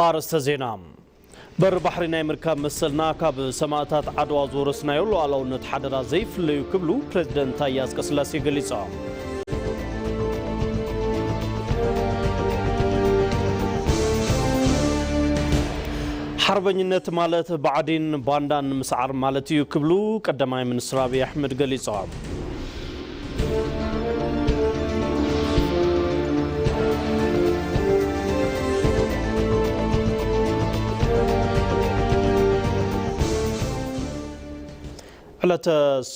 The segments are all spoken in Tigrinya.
ኣርእስተ ዜና። በር ባሕሪ ናይ ምርካብ መሰልና ካብ ሰማእታት ዓድዋ ዝወረስናዮ ሉዓላውነት ሓደራ ዘይፍለዩ ክብሉ ፕሬዝደንት ታየ ኣጽቀስላሴ ገሊጾም። ሓርበኝነት ማለት ብዓዲን ባንዳን ምስዓር ማለት እዩ ክብሉ ቀዳማይ ሚኒስትር ኣብይ ኣሕመድ ገሊጾም። ዕለተ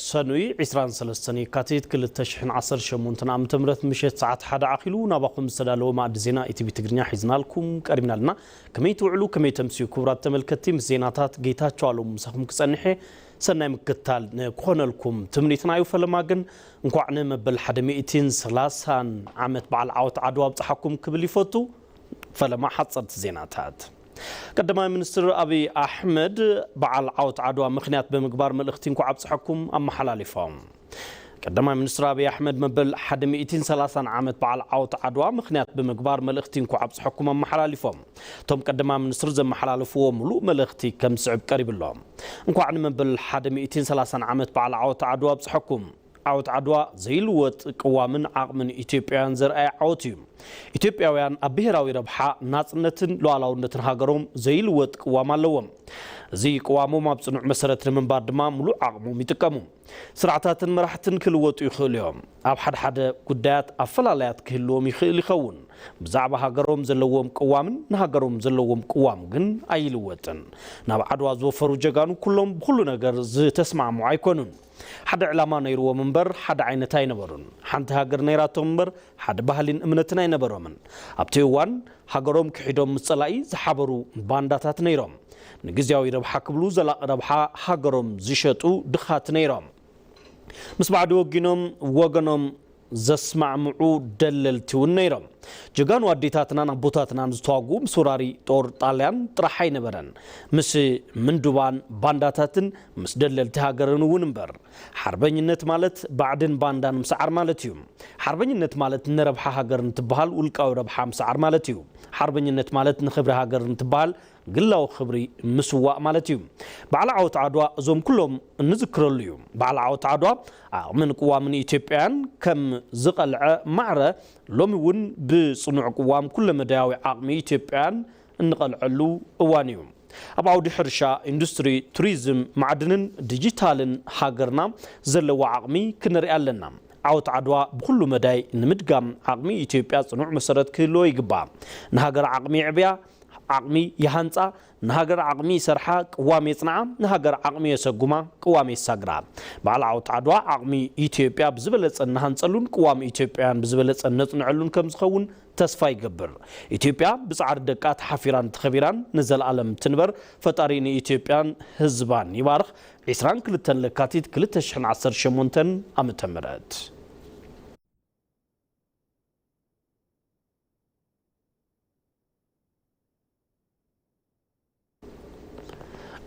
ሰኑይ ዕስራን ሰለስተን የካቲት ክልተ ሽሕን ዓሰርተ ሸሞንተን ዓመተ ምህረት ምሸት ሰዓት ሓደ ኣኺሉ ናባኹም ዝተዳለወ ማእዲ ዜና ኢቲቪ ትግርኛ ሒዝናልኩም ቀሪብና ኣለና። ከመይ ትውዕሉ፣ ከመይ ተምስዩ ክቡራት ተመልከትቲ? ምስ ዜናታት ጌታቸው ኣለሙ ምሳኹም ክጸንሕ እየ። ሰናይ ምክትታል ንክኾነልኩም ትምኒትና እዩ። ፈለማ ግን እንኳዕ ንመበል ሓደ ሚእትን ሰላሳን ዓመት በዓል ዓወት ዓድዋ ኣብጽሓኩም ክብል ይፈቱ። ፈለማ ሓጸርቲ ዜናታት። ቀዳማይ ሚኒስትር ኣብይ ኣሕመድ በዓል ዓወት ዓድዋ ምኽንያት ብምግባር መልእኽቲ እንኳዕ ኣብጽሐኩም ኣመሓላሊፎም። ቀዳማይ ሚኒስትር ኣብይ ኣሕመድ መበል ሓደ ሚእትን ሰላሳን ዓመት በዓል ዓወት ዓድዋ ምኽንያት ብምግባር መልእኽቲ እንኳዕ ኣብጽሐኩም ኣመሓላሊፎም። እቶም ቀዳማይ ሚኒስትር ዘመሓላለፍዎ ምሉእ መልእኽቲ ከም ዝስዕብ ቀሪቡ ኣሎ። እንኳዕ ንመበል ሓደ ሚእትን ሰላሳን ዓመት በዓል ዓወት ዓድዋ ኣብጽሐኩም። ዓወት ዓድዋ ዘይልወጥ ቅዋምን ዓቕምን ኢትዮጵያውያን ዘርኣየ ዓወት እዩ። ኢትዮጵያውያን ኣብ ብሄራዊ ረብሓ፣ ናጽነትን ሉዓላውነትን ሃገሮም ዘይልወጥ ቅዋም ኣለዎም። እዚ ቅዋሞም ኣብ ጽኑዕ መሰረት ንምንባር ድማ ምሉእ ዓቕሞም ይጥቀሙ። ስርዓታትን መራሕትን ክልወጡ ይኽእሉ እዮም። ኣብ ሓደ ሓደ ጉዳያት ኣፈላላያት ክህልዎም ይኽእል ይኸውን። ብዛዕባ ሃገሮም ዘለዎም ቅዋምን ንሃገሮም ዘለዎም ቅዋም ግን ኣይልወጥን። ናብ ዓድዋ ዝወፈሩ ጀጋኑ ኩሎም ብኹሉ ነገር ዝተስማዕምዑ ኣይኮኑን። ሓደ ዕላማ ነይርዎም እምበር ሓደ ዓይነት ኣይነበሩን። ሓንቲ ሃገር ነይራቶም እምበር ሓደ ባህሊን እምነትን ኣይነበሮምን። ኣብቲ እዋን ሃገሮም ክሒዶም ምስ ጸላኢ ዝሓበሩ ባንዳታት ነይሮም። ንግዝያዊ ረብሓ ክብሉ ዘላቒ ረብሓ ሃገሮም ዝሸጡ ድኻት ነይሮም። ምስ ባዕዲ ወጊኖም ወገኖም ዘስማዕምዑ ደለልቲ እውን ነይሮም። ጀጋኑ ኣዴታትናን ኣቦታትናን ዝተዋግኡ ምስ ወራሪ ጦር ጣልያን ጥራሕ ኣይነበረን። ምስ ምንዱባን ባንዳታትን ምስ ደለልቲ ሃገርን እውን እምበር። ሓርበኝነት ማለት ባዕድን ባንዳን ምስዓር ማለት እዩ። ሓርበኝነት ማለት ንረብሓ ሃገር እንትበሃል ውልቃዊ ረብሓ ምስዓር ማለት እዩ። ሓርበኝነት ማለት ንኽብሪ ሃገር እንትበሃል ግላዊ ክብሪ ምስዋእ ማለት እዩ። በዓል ዓወት ዓድዋ እዞም ኩሎም እንዝክረሉ እዩ። በዓል ዓወት ዓድዋ ዓቕምን ቅዋምን ኢትዮጵያውያን ከም ዝቐልዐ ማዕረ ሎሚ እውን ብጽኑዕ ቅዋም ኩለመዳያዊ ዓቕሚ ኢትዮጵያውያን እንቐልዐሉ እዋን እዩ። ኣብ ዓውዲ ሕርሻ፣ ኢንዱስትሪ፣ ቱሪዝም፣ ማዕድንን ዲጂታልን ሃገርና ዘለዋ ዓቕሚ ክንርኢ ኣለና። ዓወት ዓድዋ ብኹሉ መዳይ ንምድጋም ዓቕሚ ኢትዮጵያ ጽኑዕ መሰረት ክህልዎ ይግባእ። ንሃገር ዓቕሚ የዕብያ፣ ዓቕሚ ይሃንጻ፣ ንሃገር ዓቕሚ ይሰርሓ፣ ቅዋም የጽንዓ፣ ንሃገር ዓቕሚ የሰጉማ፣ ቅዋም የሳግራ። በዓል ዓወት ዓድዋ ዓቕሚ ኢትዮጵያ ብዝበለጸ እንሃንጸሉን ቅዋም ኢትዮጵያውያን ብዝበለጸ እነጽንዐሉን ከም ዝኸውን ተስፋ ይገብር። ኢትዮጵያ ብጻዕሪ ደቃ ተሓፊራን ተኸቢራን ንዘለኣለም ትንበር። ፈጣሪ ንኢትዮጵያን ህዝባን ይባርኽ። ዕስራን ክልተን ለካቲት ክልተ ሽሕን ዓሰርተ ሸሞንተን ዓመተ ምህረት።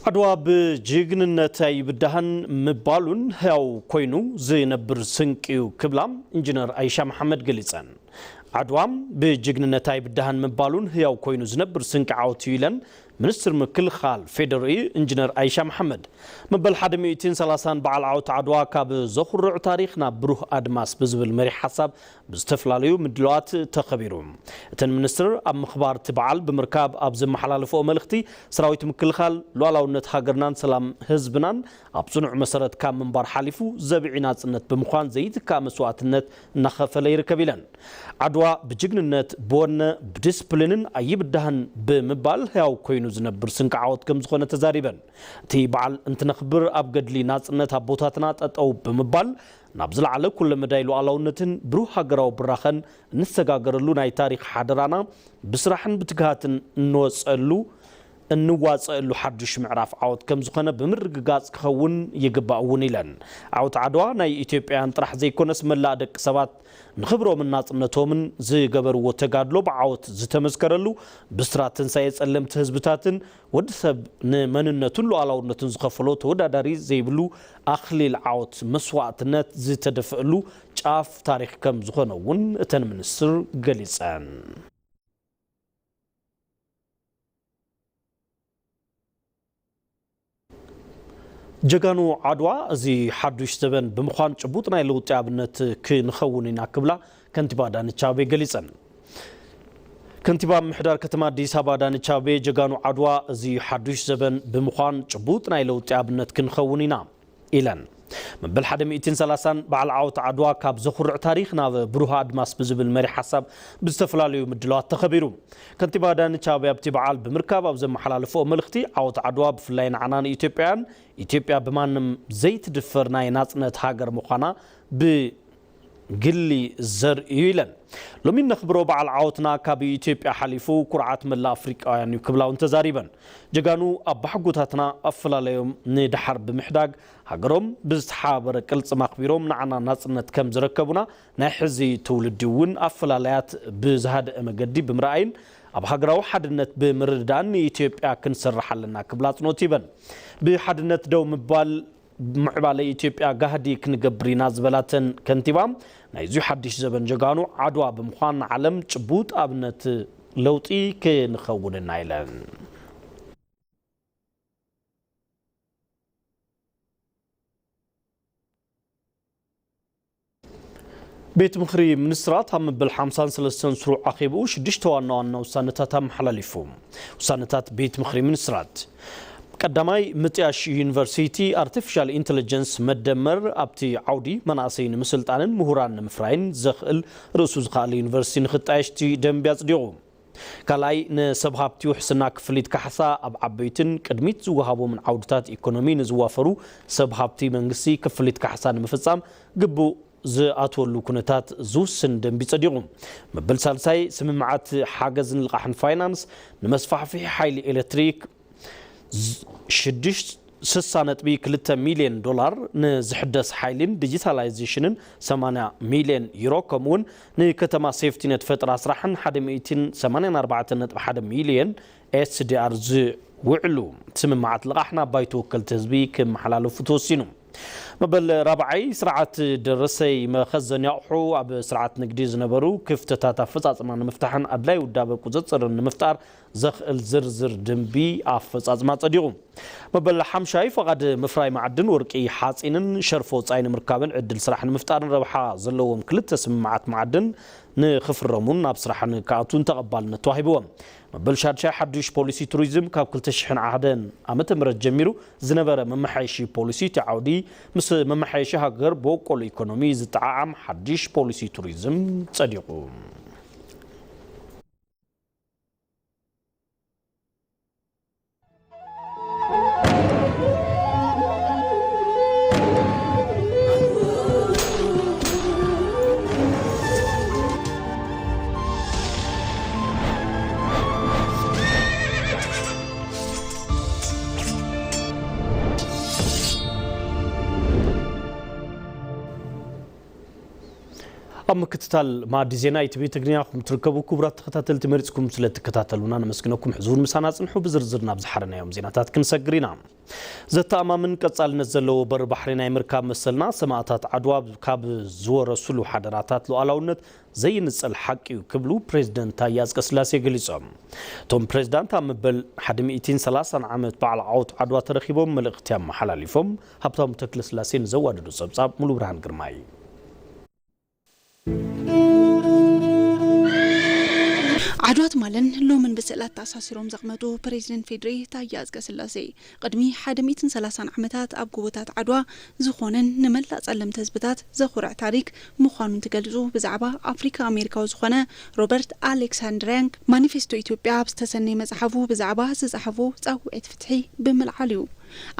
ዓድዋ ብጅግንነት ኣይብዳህን ምባሉን ህያው ኮይኑ ዝነብር ስንቂ እዩ ክብላ ኢንጂነር ኣይሻ መሓመድ ገሊጸን። ዓድዋ ብጅግንነት ኣይብዳህን ምባሉን ህያው ኮይኑ ዝነብር ስንቂ ዓወት እዩ ኢለን ሚኒስትር ምክልኻል ፌዴሪኢ ኢንጂነር ኣይሻ መሓመድ። መበል ሓደ ሚእትን ሰላሳን በዓል ዓወት ዓድዋ ካብ ዘኹርዕ ታሪኽ ናብ ብሩህ ኣድማስ ብዝብል መሪሕ ሓሳብ ብዝተፈላለዩ ምድላዋት ተኸቢሩ። እተን ሚኒስትር ኣብ ምኽባር እቲ በዓል ብምርካብ ኣብ ዘመሓላለፍኦ መልእኽቲ፣ ሰራዊት ምክልኻል ሉዓላውነት ሃገርናን ሰላም ህዝብናን ኣብ ጽኑዕ መሰረት ካብ ምንባር ሓሊፉ ዘብዒ ናጽነት ብምዃን ዘይትካእ መስዋእትነት እናኸፈለ ይርከብ ኢለን። ዓድዋ ብጅግንነት፣ ብወነ፣ ብዲስፕሊንን ኣይብዳህን ብምባል ህያው ኮይኑ ዝነብር ስንቂ ዓወት ከም ዝኾነ ተዛሪበን። እቲ በዓል እንትነኽብር ኣብ ገድሊ ናጽነት ኣቦታትና ጠጠው ብምባል ናብ ዝለዓለ ኩለመዳይ ሉዓላውነትን ብሩህ ሃገራዊ ብራኸን እንሰጋገረሉ ናይ ታሪኽ ሓደራና ብስራሕን ብትግሃትን እንወፀሉ እንዋፀእሉ ሓዱሽ ምዕራፍ ዓወት ከም ዝኾነ ብምርግጋፅ ክኸውን ይግባእ እውን ኢለን። ዓወት ዓድዋ ናይ ኢትዮጵያውያን ጥራሕ ዘይኮነስ መላእ ደቂ ሰባት ንኽብሮምን ናፅነቶምን ዝገበርዎ ተጋድሎ ብዓወት ዝተመዝከረሉ ብስራት ትንሳኤ ፀለምቲ ህዝብታትን ወዲ ሰብ ንመንነቱን ሉዓላውነቱን ዝኸፈሎ ተወዳዳሪ ዘይብሉ ኣኽሊል ዓወት መስዋእትነት ዝተደፍእሉ ጫፍ ታሪኽ ከም ዝኾነ እውን እተን ሚኒስትር ገሊፀን። ጀጋኑ ዓድዋ እዚ ሓዱሽ ዘበን ብምዃን ጭቡጥ ናይ ለውጢ ኣብነት ክንኸውን ኢና ክብላ ከንቲባ ኣዳነች ኣቤቤ ገሊጸን። ከንቲባ ምምሕዳር ከተማ ኣዲስ ኣበባ ኣዳነች ኣቤቤ ጀጋኑ ዓድዋ እዚ ሓዱሽ ዘበን ብምዃን ጭቡጥ ናይ ለውጢ ኣብነት ክንኸውን ኢና ኢለን። መበል ሓደ ሚእትን ሰላሳን በዓል ዓወት ዓድዋ ካብ ዘኹርዕ ታሪኽ ናብ ብሩህ ኣድማስ ብዝብል መሪሕ ሓሳብ ብዝተፈላለዩ ምድላዋት ተኸቢሩ። ከንቲባ ኣዳነች ኣቤቤ ኣብቲ በዓል ብምርካብ ኣብ ዘመሓላለፍኦ መልእኽቲ ዓወት ዓድዋ ብፍላይ ንዓና ንኢትዮጵያውያን ኢትዮጵያ ብማንም ዘይትድፈር ናይ ናጽነት ሃገር ምዃና ብ ግሊ ዘርእዩ ኢለን። ሎሚ እነኽብሮ በዓል ዓወትና ካብ ኢትዮጵያ ሓሊፉ ኩርዓት መላእ ኣፍሪቃውያን እዩ ክብላ እውን ተዛሪበን። ጀጋኑ ኣባሓጎታትና ኣፈላለዮም ንደሓር ብምሕዳግ ሃገሮም ብዝተሓባበረ ቅልጽም ኣኽቢሮም ንዓና ናጽነት ከም ዝረከቡና ናይ ሕዚ ትውልዲ እውን ኣፈላላያት ብዝሃደአ መገዲ ብምርኣይን ኣብ ሃገራዊ ሓድነት ብምርድዳእን ንኢትዮጵያ ክንሰርሕ ኣለና ክብላ ኣጽንኦት ሂበን። ብሓድነት ደው ምባል ምዕባለ ኢትዮጵያ ጋህዲ ክንገብር ኢና ዝበላተን ከንቲባ፣ ናይዚ ሓድሽ ዘበን ጀጋኑ ዓድዋ ብምዃን ንዓለም ጭቡጥ ኣብነት ለውጢ ክንኸውን ኢና ኢለን። ቤት ምኽሪ ሚኒስትራት ኣብ መበል ሓምሳን ሰለስተን ስሩዕ ኣኼብኡ ሽዱሽተ ዋና ዋና ውሳነታት ኣመሓላሊፉ። ውሳነታት ቤት ምኽሪ ሚኒስትራት፣ ቀዳማይ፣ ምጥያሽ ዩኒቨርሲቲ ኣርቲፊሻል ኢንተለጀንስ መደመር ኣብቲ ዓውዲ መናእሰይ ንምስልጣንን ምሁራን ንምፍራይን ዘኽእል ርእሱ ዝኸኣለ ዩኒቨርሲቲ ንኽጣየሽ እቲ ደንቢ ኣጽዲቑ። ካልኣይ፣ ንሰብ ሃብቲ ውሕስና ክፍሊት ካሕሳ ኣብ ዓበይትን ቅድሚት ዝወሃቦምን ዓውድታት ኢኮኖሚ ንዝዋፈሩ ሰብ ሃብቲ መንግስቲ ክፍሊት ካሕሳ ንምፍጻም ግቡእ ዝኣትወሉ ኩነታት ዝውስን ደንቢ ጸዲቑ። መበል ሳልሳይ፣ ስምምዓት ሓገዝን ልቓሕን ፋይናንስ ንመስፋሕፍሒ ሓይሊ ኤሌክትሪክ ዝ-፣ ሽዱሽተ፣ ስሳ ነጥቢ ክልተ ሚልዮን ዶላር፣ ንዝሕደስ ሓይሊን ዲጂታላይዜሽንን ሰማንያ ሚልዮን ዩሮ፣ ከምኡውን ንከተማ ሴፍቲነት ፈጠራ ስራሕን ሓደ ሚእትን ሰማንያን ኣርባዕተን ነጥቢ ሓደ ሚልዮን ኤስዲኣር ዝውዕሉ ስምምዓት ልቓሕ ናብ ባይቶ ወከልቲ ህዝቢ ክመሓላለፉ ተወሲኑ። መበል ራብዓይ፣ ስርዓት ደረሰይ መኸዘኒ ኣቑሑ ኣብ ስርዓት ንግዲ ዝነበሩ ክፍተታት ኣፈጻጽማ ንምፍታሕን ኣድላይ ውዳበ ቁጽጽርን ንምፍጣር ዘኽእል ዝርዝር ደንቢ ኣፈጻጽማ ጸዲቑ። መበል ሓምሻይ፣ ፍቓድ ምፍራይ መዓድን ወርቂ፣ ሓጺንን ሸርፊ ወጻኢ ንምርካብን ዕድል ስራሕ ንምፍጣርን ረብሓ ዘለዎም ክልተ ስምምዓት መዓድን ንኽፍረሙን ናብ ስራሕ ንክኣቱን ተቐባልነት ተዋሂብዎም። መበል ሻድሻይ፣ ሓዱሽ ፖሊሲ ቱሪዝም ካብ ክልተ ሽሕን ሓደን ዓመተ ምህረት ጀሚሩ ዝነበረ መመሓየሺ ፖሊሲ፣ እቲ ዓውዲ ምስ መመሓየሺ ሃገር በቆል ኢኮኖሚ ዝጠዓዓም ሓድሽ ፖሊሲ ቱሪዝም ጸዲቑ። ኣብ ምክትታል መኣዲ ዜና ኢቲቪ ትግርኛ ኢኹም ትርከቡ። ክቡራት ተኸታተልቲ፣ መሪጽኩም ስለ እትከታተሉና ነመስግነኩም። ሕዚ እውን ምሳና ጽንሑ። ብዝርዝር ናብ ዝሓረናዮም ዜናታት ክንሰግር ኢና። ዘተኣማምን ቀጻልነት ዘለዎ በር ባሕሪ ናይ ምርካብ መሰልና ሰማእታት ዓድዋ ካብ ዝወረሱሉ ሓደራታት ሉዓላውነት ዘይንጸል ሓቂ እዩ ክብሉ ፕሬዝደንት ታዬ ኣጽቀስላሴ ገሊጾም። እቶም ፕሬዝዳንት ኣብ መበል ሓደ ሚእትን ሰላሳን ዓመት በዓል ዓወት ዓድዋ ተረኺቦም መልእኽቲ ኣመሓላሊፎም። ሃብታሙ ተክለስላሴ ንዘዋደዶ ጸብጻብ ሙሉ ብርሃን ግርማይ። ዓድዋ ትማልን ሎምን ብስእላት ተኣሳሲሮም ዘቕመጡ ፕሬዝደንት ፌዴሪ ታዬ ኣጽቀስላሴ፣ ቅድሚ ሓደ ሚእትን ሰላሳን ዓመታት ኣብ ጎቦታት ዓድዋ ዝኾነን ንመላእ ጸለምቲ ህዝብታት ዘኹርዕ ታሪክ ምዃኑ እንትገልጹ፣ ብዛዕባ ኣፍሪካ ኣሜሪካዊ ዝኾነ ሮበርት ኣሌክሳንድሪያንግ ማኒፌስቶ ኢትዮጵያ ኣብ ዝተሰነየ መጽሓፉ ብዛዕባ ዝጸሓፎ ጻውዒት ፍትሒ ብምልዓል እዩ።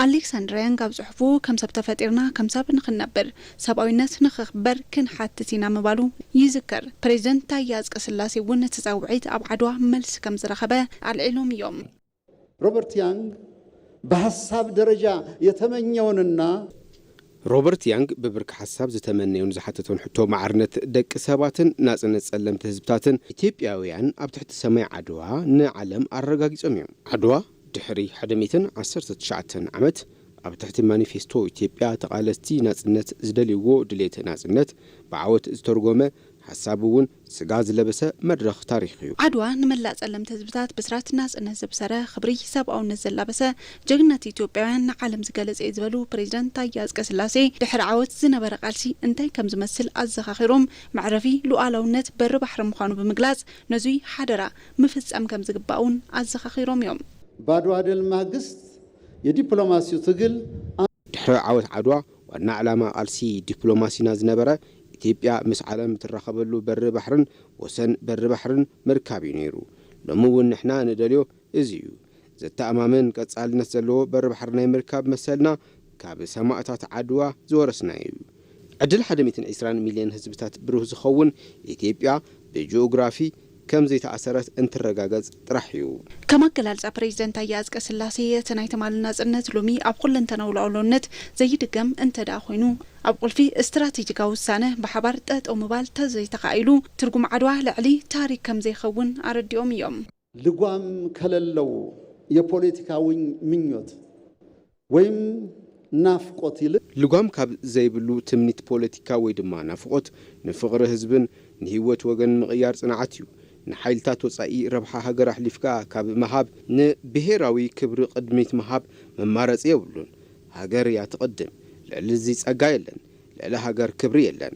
ኣሌክሳንድሪያንግ ኣብ ጽሑፉ፣ ከም ሰብ ተፈጢርና ከም ሰብ ንኽንነብር፣ ሰብኣዊነት ንኽኽበር ክንሓትት ኢና ምባሉ ይዝከር። ፕሬዝደንት ታዬ ኣጽቀስላሴ እውን እቲ ጻውዒት ኣብ ዓድዋ መልሲ ከም ዝረኸበ ኣልዒሎም እዮም። ሮበርት ያንግ በሐሳብ ደረጃ የተመኘውንና ሮበርት ያንግ ብብርኪ ሓሳብ ዝተመነዩን ዝሓተቶን ሕቶ ማዕርነት ደቂ ሰባትን ናጽነት ጸለምቲ ህዝብታትን ኢትዮጵያውያን ኣብ ትሕቲ ሰማይ ዓድዋ ንዓለም ኣረጋጊጾም እዮም። ዓድዋ ድሕሪ ሓደ ሚእትን ዓሰርተ ትሽዓተን ዓመት ኣብ ትሕቲ ማኒፌስቶ ኢትዮጵያ ተቓለስቲ ናጽነት ዝደልይዎ ድሌት ናጽነት ብዓወት ዝተርጎመ ሓሳብ እውን ስጋ ዝለበሰ መድረኽ ታሪኽ እዩ። ዓድዋ ንመላእ ጸለምቲ ህዝብታት ብስራት ናጽነት ዘብሰረ፣ ክብሪ ሰብኣውነት ዘላበሰ፣ ጅግንነት ኢትዮጵያውያን ንዓለም ዝገለጸ እዩ ዝበሉ ፕሬዚደንት ታየ ኣጽቀስላሴ፣ ድሕሪ ዓወት ዝነበረ ቃልሲ እንታይ ከም ዝመስል ኣዘኻኺሮም፣ መዕረፊ ሉዓላውነት በሪ ባሕሪ ምዃኑ ብምግላጽ፣ ነዙይ ሓደራ ምፍጸም ከም ዝግባእ እውን ኣዘኻኺሮም እዮም። ባድዋ ድል ማግስት የዲፕሎማሲው ትግል ድሕሪ ዓወት ዓድዋ ዋና ዕላማ ቃልሲ ዲፕሎማሲና ዝነበረ ኢትዮጵያ ምስ ዓለም እትራኸበሉ በሪ ባሕርን ወሰን በሪ ባሕርን ምርካብ እዩ ነይሩ። ሎሚ እውን ንሕና ንደልዮ እዚ እዩ። ዘተኣማምን ቀጻልነት ዘለዎ በሪ ባሕሪ ናይ ምርካብ መሰልና ካብ ሰማእታት ዓድዋ ዝወረስናዮ እዩ። ዕድል ሓደ ሚእትን ዕስራን ሚልዮን ህዝብታት ብሩህ ዝኸውን ኢትዮጵያ ብጂኦግራፊ ከም ዘይተኣሰረት እንትረጋገጽ ጥራሕ እዩ። ከም ኣገላልጻ ፕሬዚደንት ታየ ኣጽቀስላሴ፣ እቲ ናይ ትማሊ ናጽነት ሎሚ ኣብ ኩለንተናዊ ሉዓላውነት ዘይድገም እንተ ደኣ ኮይኑ፣ ኣብ ቁልፊ ስትራቴጂካዊ ውሳነ ብሓባር ጠጠው ምባል ተዘይተኻኢሉ፣ ትርጉም ዓድዋ ልዕሊ ታሪክ ከም ዘይኸውን ኣረዲኦም እዮም። ልጓም ከለለው የፖለቲካዊ ምኞት ወይም ናፍቆት ይልቅ ልጓም ካብ ዘይብሉ ትምኒት ፖለቲካ ወይ ድማ ናፍቆት ንፍቕሪ ህዝብን ንህይወት ወገን ምቕያር ጽንዓት እዩ። ንሓይልታት ወጻኢ ረብሓ ሃገር ኣሕሊፍካ ካብ ምሃብ ንብሄራዊ ክብሪ ቅድሚት ምሃብ መማረጺ የብሉን። ሃገር እያ ትቕድም። ልዕሊ እዚ ጸጋ የለን። ልዕሊ ሃገር ክብሪ የለን።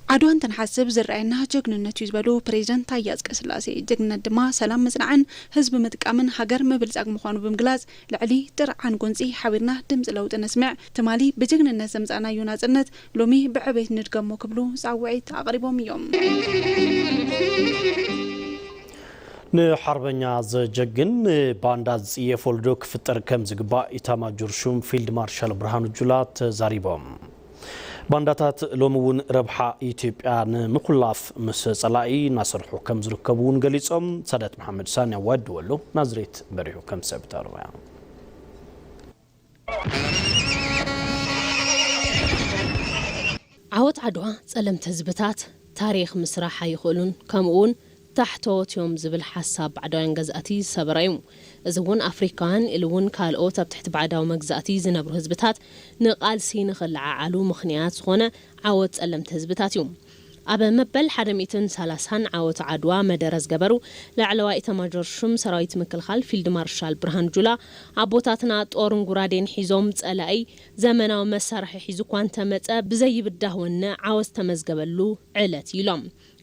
ዓድዋ እንትንሓስብ ዝረኣየና ጀግንነት እዩ ዝበሉ ፕሬዚደንት ታየ ኣጽቀስላሴ፣ ጀግንነት ድማ ሰላም ምጽናዕን ህዝቢ ምጥቃምን ሃገር ምብልጻግ ምዃኑ ብምግላጽ፣ ልዕሊ ጥርዓን ጎንጺ ሓቢርና ድምጺ ለውጢ ነስምዕ፣ ትማሊ ብጀግንነት ዘምጻእናዮ ናጽነት ሎሚ ብዕቤት ንድገሞ ክብሉ ጻውዒት ኣቕሪቦም እዮም። ንሓርበኛ ዘጀግን ንባንዳ ዝጽየፍ ወለዶ ክፍጠር ከም ዝግባእ ኢታማጆር ሹም ፊልድ ማርሻል ብርሃኑ ጁላ ተዛሪቦም። ባንዳታት ሎሚ እውን ረብሓ ኢትዮጵያ ንምኹላፍ ምስ ጸላኢ እናሰርሑ ከም ዝርከቡ እውን ገሊጾም። ሳዳት መሓመድ ሳኒ ኣዋድወሉ ናዝሬት በሪሁ ከም ሰብ ተርወያ። ዓወት ዓድዋ ጸለምቲ ህዝብታት ታሪኽ ምስራሕ ኣይኽእሉን፣ ከምኡ እውን ታሕተዎት እዮም ዝብል ሓሳብ ባዕዳውያን ገዛእቲ ዝሰበረ እዩ። እዚ እውን ኣፍሪካውያን ኢሉ እውን ካልኦት ኣብ ትሕቲ ባዕዳዊ መግዛእቲ ዝነብሩ ህዝብታት ንቃልሲ ንኽለዓዓሉ ምኽንያት ዝኾነ ዓወት ጸለምቲ ህዝብታት እዩ። ኣብ መበል ሓደ ሚእትን ሰላሳን ዓወት ዓድዋ መደረ ዝገበሩ ላዕለዋይ ኢታማጆር ሹም ሰራዊት ምክልኻል ፊልድ ማርሻል ብርሃኑ ጁላ፣ ኣቦታትና ጦርን ጉራዴን ሒዞም ጸላኢ ዘመናዊ መሳርሒ ሒዙ እኳ እንተመጸ ብዘይብዳህ ወነ ዓወት ዝተመዝገበሉ ዕለት እዩ ኢሎም።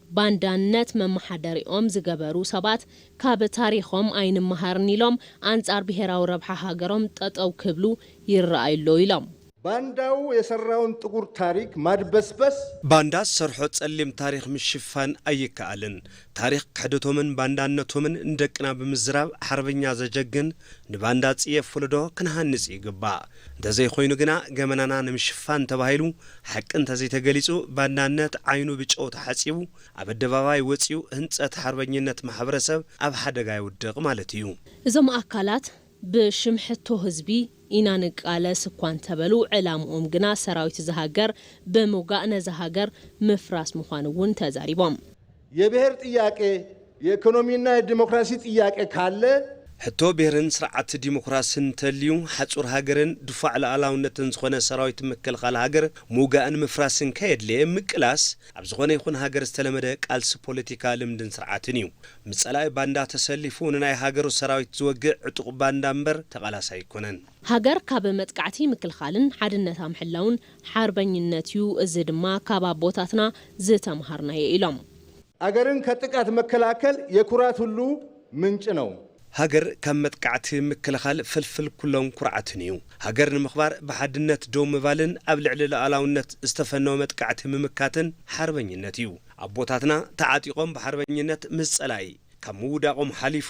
ባንዳነት መመሓደሪኦም ዝገበሩ ሰባት ካብ ታሪኾም ኣይንመሃርን ኢሎም ኣንጻር ብሄራዊ ረብሓ ሃገሮም ጠጠው ክብሉ ይረኣዩ ኣለዉ ኢሎም። ባንዳው የሰራውን ጥቁር ታሪክ ማድበስበስ። ባንዳ ዝሰርሖ ጸሊም ታሪኽ ምሽፋን ኣይከኣልን። ታሪኽ ክሕደቶምን ባንዳነቶምን ንደቅና ብምዝራብ ሓርበኛ ዘጀግን ንባንዳ ጽየፍ ወለዶ ክንሃንጽ ይግባእ። እንተዘይኮይኑ ግና ገመናና ንምሽፋን ተባሂሉ ሓቂ እንተዘይተገሊጹ ባንዳነት ዓይኑ ብጨው ተሓጺቡ ኣብ ኣደባባይ ወጺኡ ህንጸት ሓርበኝነት ማሕበረሰብ ኣብ ሓደጋ ይውድቕ ማለት እዩ። እዞም ኣካላት ብሽም ሕቶ ህዝቢ ኢና ንቃለስ እኳ እንተበሉ፣ ዕላምኦም ግና ሰራዊት እዛ ሃገር ብምውጋእ ነዛ ሃገር ምፍራስ ምዃኑ እውን ተዛሪቦም። የብሔር ጥያቄ፣ የኢኮኖሚና የዲሞክራሲ ጥያቄ ካለ ሕቶ ብሔርን ስርዓት ዲሞክራስን እንተልዩ፣ ሓጹር ሃገርን ድፋዕ ሉዓላውነትን ዝኾነ ሰራዊት ምክልኻል ሃገር ምውጋእን ምፍራስን ከየድለየ ምቅላስ ኣብ ዝኾነ ይኹን ሃገር ዝተለመደ ቃልሲ ፖለቲካ ልምድን ስርዓትን እዩ። ምስ ጸላኢ ባንዳ ተሰሊፉ ንናይ ሃገሩ ሰራዊት ዝወግእ ዕጡቕ ባንዳ እምበር ተቓላሳይ ኣይኮነን። ሃገር ካብ መጥቃዕቲ ምክልኻልን ሓድነታ ምሕላውን ሓርበኝነት እዩ። እዚ ድማ ካብ ኣቦታትና ዝተምሃርናዮ ኢሎም። አገርን ከጥቃት መከላከል የኩራት ሁሉ ምንጭ ነው። ሃገር ካብ መጥቃዕቲ ምክልኻል ፍልፍል ኩሎም ኩርዓትን እዩ። ሃገር ንምኽባር ብሓድነት ደው ምባልን ኣብ ልዕሊ ሉዓላውነት ዝተፈነወ መጥቃዕቲ ምምካትን ሓርበኝነት እዩ። ኣቦታትና ተዓጢቖም ብሓርበኝነት ምስ ጸላኢ ካብ ምውዳቖም ሓሊፉ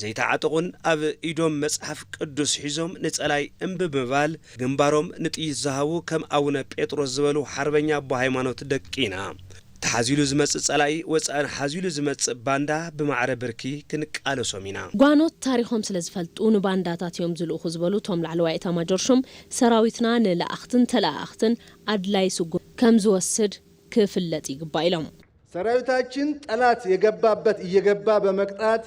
ዘይተዓጠቑን ኣብ ኢዶም መጽሓፍ ቅዱስ ሒዞም ንጸላይ እምቢ ብምባል ግንባሮም ንጥይት ዝሃቡ ከም ኣቡነ ጴጥሮስ ዝበሉ ሓርበኛ ኣቦ ሃይማኖት ደቂና። ተሓዚሉ ዝመጽእ ጸላኢ ወጻእን ሓዚሉ ዝመጽእ ባንዳ ብማዕረ ብርኪ ክንቃለሶም ኢና። ጓኖት ታሪኾም ስለ ዝፈልጡ ንባንዳታት እዮም ዝልእኹ ዝበሉ እቶም ላዕለዋይ ኤታማጆር ሹም፣ ሰራዊትና ንለኣኽትን ተለኣኣኽትን ኣድላይ ስጉም ከም ዝወስድ ክፍለጥ ይግባእ ኢሎም። ሰራዊታችን ጠላት የገባበት እየገባ በመቅጣት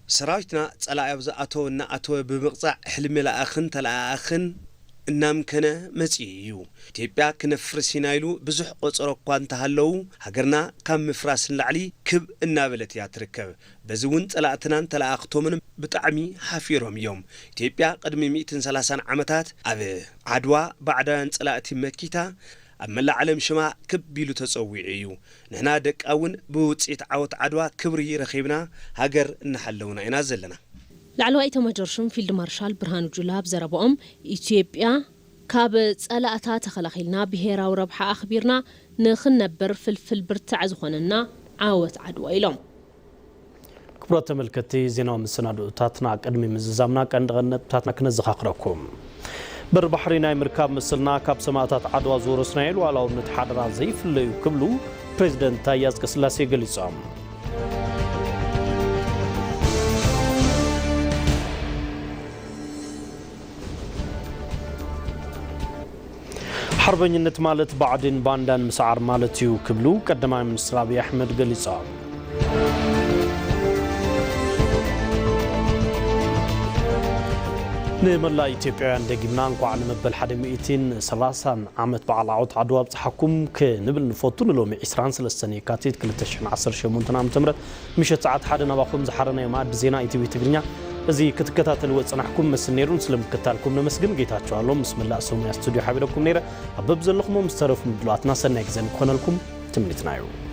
ሰራዊትና ጸላኢ ኣብ ዝኣተወ እናኣተወ ብምቕጻዕ፣ ሕልሚ ለኣኽን ተለኣኣኽን እናምከነ መጺኡ እዩ። ኢትዮጵያ ክነፍርስ ኢና ኢሉ ብዙሕ ቆጸሮ እኳ እንተሃለዉ፣ ሃገርና ካብ ምፍራስ ንላዕሊ ክብ እናበለት እያ ትርከብ። በዚ እውን ጸላእትናን ተለኣኽቶምን ብጣዕሚ ሓፊሮም እዮም። ኢትዮጵያ ቅድሚ ሚእትን ሰላሳን ዓመታት ኣብ ዓድዋ ባዕዳውያን ጸላእቲ መኪታ፣ ኣብ መላእ ዓለም ሽማ ክብ ኢሉ ተጸዊዑ እዩ። ንሕና ደቃ እውን ብውጽኢት ዓወት ዓድዋ ክብሪ ረኺብና ሃገር እናሓለውና ኢና ዘለና። ላዕለዋይ ኤታማዦር ሹም ፊልድ ማርሻል ብርሃኑ ጁላ ኣብ ዘረባኦም፣ ኢትዮጵያ ካብ ጸላእታ ተኸላኺልና ብሄራዊ ረብሓ ኣኽቢርና ንኽንነብር ፍልፍል ብርታዕ ዝኾነና ዓወት ዓድዋ ኢሎም። ክቡራት ተመልከትቲ፣ ዜናዊ መሰናድኦታትና ቅድሚ ምዝዛምና ቀንዲ ቀንዲ ነጥብታትና ክነዘኻኽረኩም። በር ባሕሪ ናይ ምርካብ ምስልና ካብ ሰማእታት ዓድዋ ዝወረስናዮ ሉዓላውነት ሓደራ ዘይፍለዩ ክብሉ ፕሬዚደንት ታየ ኣጽቀስላሴ ገሊጾም። ሓርበኝነት ማለት ባዕድን ባንዳን ምስዓር ማለት እዩ ክብሉ ቀዳማይ ሚኒስትር ኣብይ ኣሕመድ ገሊጾም። ንመላእ ኢትዮጵያውያን ደጊምና እንኳዕ ንመበል ሓደ ሚእትን ሰላሳን ዓመት በዓል ዓወት ዓድዋ ኣብጽሓኩም ክንብል ንፈቱ። ንሎሚ ዕስራን ሰለስተን የካቲት ክልተ ሽሕን ዓሰርተ ሸሞንተን ዓመተ ምህረት ምሸት ሰዓት ሓደ ናባኹም ዝሓረናዮ መኣዲ ዜና ኢቲቪ ትግርኛ እዚ ክትከታተልዎ ዝጸናሕኩም መስል ነይሩን ስለ ምክታልኩም ነመስግን። ጌታቸው ኣሎ ምስ መላእ ሰሙያ ስቱዲዮ ሓቢረኩም ነይረ። ኣብ በብዘለኹሞ ምስ ተረፉ ምድላዋትና ሰናይ ግዜ ንክኾነልኩም ትምኒትና እዩ።